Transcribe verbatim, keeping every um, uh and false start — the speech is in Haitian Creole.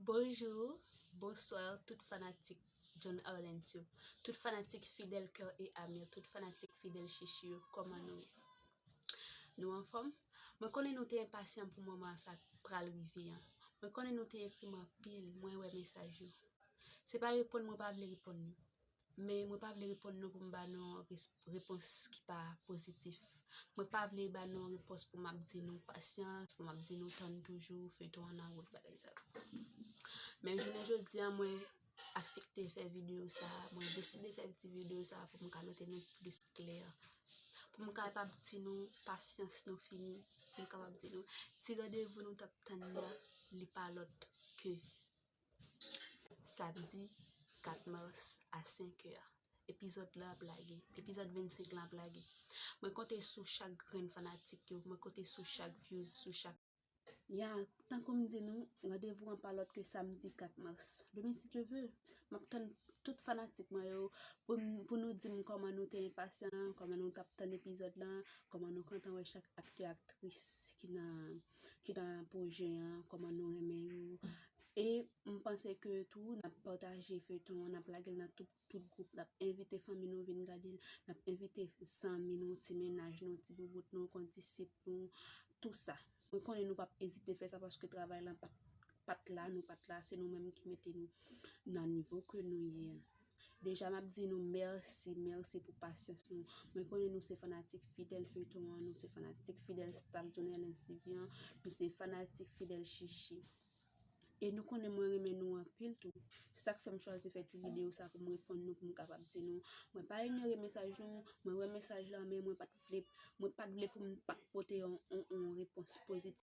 Bonjou, bonswa, tout fanatik John Arlens yo, tout fanatik fidèl Cœur et Âme yo, tout fanatik fidèl Chichi yo, kòman nou ye? Nou anfòm? Mwen konnen nou te enpasyan pou moman sa k pral rive an. Mwen konnen nou te ekri m anpil, mwen wè mesaj yo. Se pa reponn mwen pa vle reponn nou. Men mwen pa vle reponn nou pou m ba nou res- repons ki pa pozitif. Mwen pa vle ba nou repons pou m ap di nou pasyans, pou m ap di nou tann toujou, feyton an nan wout, bagay sa tou. Men jounen jodi a, mwen aksepte fè videyo sa, mwen deside fè ti videyo sa pou m ka mete nou plis klè. Pou m kapab di nou pasyans nou fini, pou m kapab di nou ti randevou nou t ap tann nan, li pa lòt ke samdi kat mas a senk è. Epizòd la ap lage. Epizòd vennsenk la ap lage. Mwen konte sou chak grenn fanatik yo. Mwen konte sou chak views, sou chak. Ya, tankou m di nou, randevou an pa lòt ke samdi kat mas. Demen, si Dye ve, m ap tann tout fanatik mwen yo pou, n- pou nou di m kòman nou te enpasyan, kòman nou t ap tann epizòd la, kòman nou kontan wè chak aktè, aktris ki nan, ki nan pwojè an, kòman nou renmen yo. E m panse ke tou, n ap pataje feyton an, n ap lage l nan tout, tout gwoup, n ap envite fanmi nou vin gade l, n ap envite zanmi nou, ti mennaj nou, ti boubout nou, kondisip nou, tou sa. Mwen konnen nou p ap ezite fè sa paske travay lan pa t, pa t la, nou pa t la, se nou menm ki mete nou nan nivo ke nou ye an. Deja, m ap di nou mèsi, mèsi pou pasyans nou. Mwen konnen nou se fanatik fidèl feyton an, nou se fanatik fidèl staff John Arlens T V an, nou se fanatik fidèl Chichi. E nou konnen mwen renmen nou anpil tou. Se sa k fè m chwazi fè ti videyo sa pou m reponn nou, pou m kapab di nou. Mwen pa inyore mesaj nou, mwen wè mesaj la, men mwen pa t vle, mwen pa t vle pou m pa t pote yon, yon, yon repons pozitif.